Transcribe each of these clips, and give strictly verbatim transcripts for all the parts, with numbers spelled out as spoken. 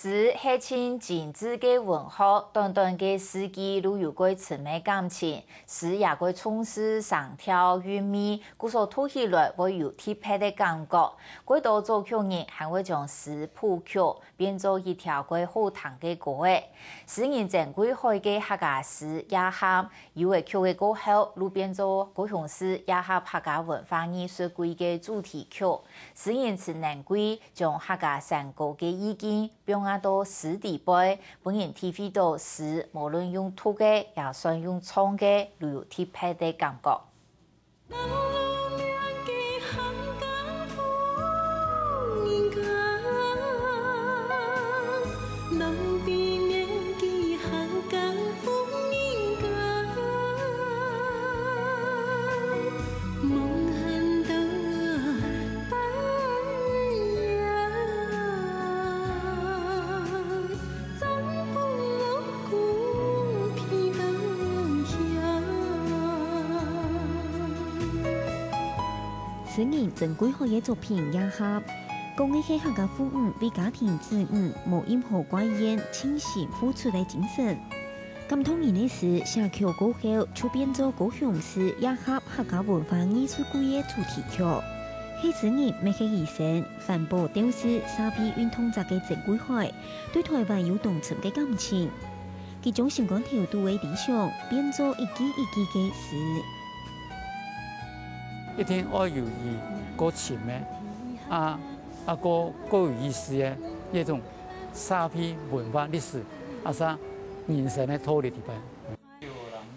詩係盡精緻个文學，短短个四句就有蓋深个感情。詩也蓋重視聲調、韻味，故所讀起來會有特別个感覺。蓋多作曲人還會將詩譜曲，變做一條蓋好聽个歌仔。詩人曾貴海个客家詩《夜合》， 由這曲个過後，就變做高雄市夜合客家文化藝術季个主題曲。詩人陳能貴將客家山歌个意境放啊到詩裡背，分人體會到詩無論用讀个，也算用唱个，就有特別个感覺。 詩人曾貴海个作品《夜合》，講个係客家婦女為家庭子女無任何掛念，盡心付出个精神。感動人个詩寫曲過後，就變做高雄市夜合客家文化藝術季个主題曲。係詩人乜係醫生、環保鬥士、社會運動者个曾貴海，對臺灣有當深个感情。 佢將心肝頭肚个理想變做一句一句个詩。一定愛有佢過深个，啊，啊，過，過有意思个這種社會文化歷史，啊，啥人生个道理裡背。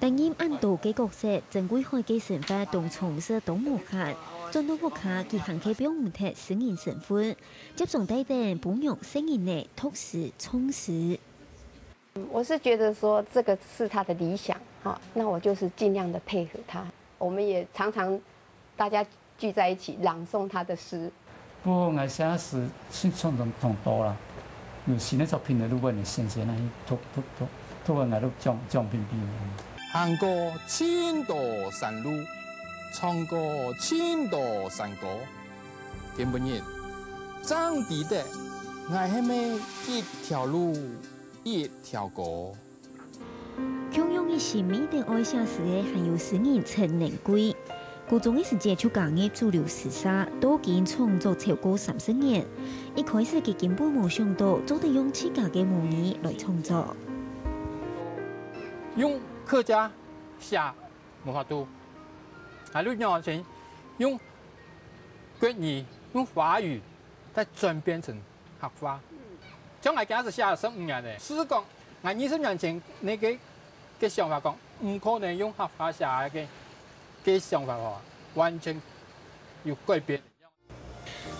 擔任恁多个角色，曾貴海个生活當充實當無閒，轉到屋下，佢還係放毋忒詩人身份，接上帶等餔娘細人仔讀書、唱詩。 我是覺得說這個是他的理想，哈，那我就是盡量的配合他。我們也常常大家聚在一起朗誦他的詩。不過𠊎寫詩係相當當多啦，有新个作品呢，如果你先先來讀讀讀，讀完𠊎都講講評評。行過盡多山路，唱過盡多山歌，今晡日正知得𠊎係每一條路。 一條歌。共樣一心一定愛寫詩个還有詩人陳能貴。高中个時節就加入主流詩社，到今創作超過三十年。一開始佢根本無想到做得用自家个母語來創作。用客家寫無法度，還有用用國語、用華語，再轉變成 客話。像𠊎今日寫十五年咧，試講𠊎二十年前該个个想法講，毋可能用客話寫个个想法吼，完全有改變。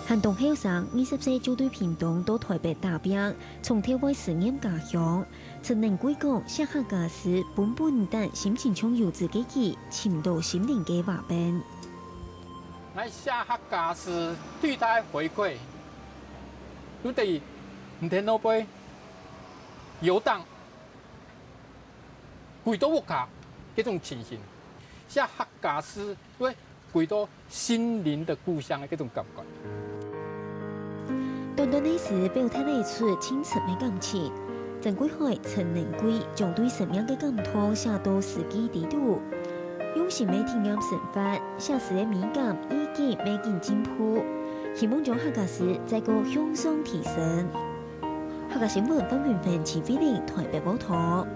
還當後生，二十歲就對屏東到臺北打拚，從頭愛思念家鄉。陳能貴講，寫客家詩本本毋單心情像遊子个佢，尋到心靈个話柄。 𠊎寫客家詩最大个回饋，就等於毋聽老輩遊蕩，歸到屋下該種情形。寫客家詩，會歸到心靈的故鄉的該種感覺。 短短个詩表達得出盡深个感情。曾貴海、陳能貴將對生命个感動寫到詩句裡肚，用心个體驗生活，寫詩个美感已經每日進步，希望將客家詩再過向上提升。客家新聞范雲芬、徐慧玲，臺北報導。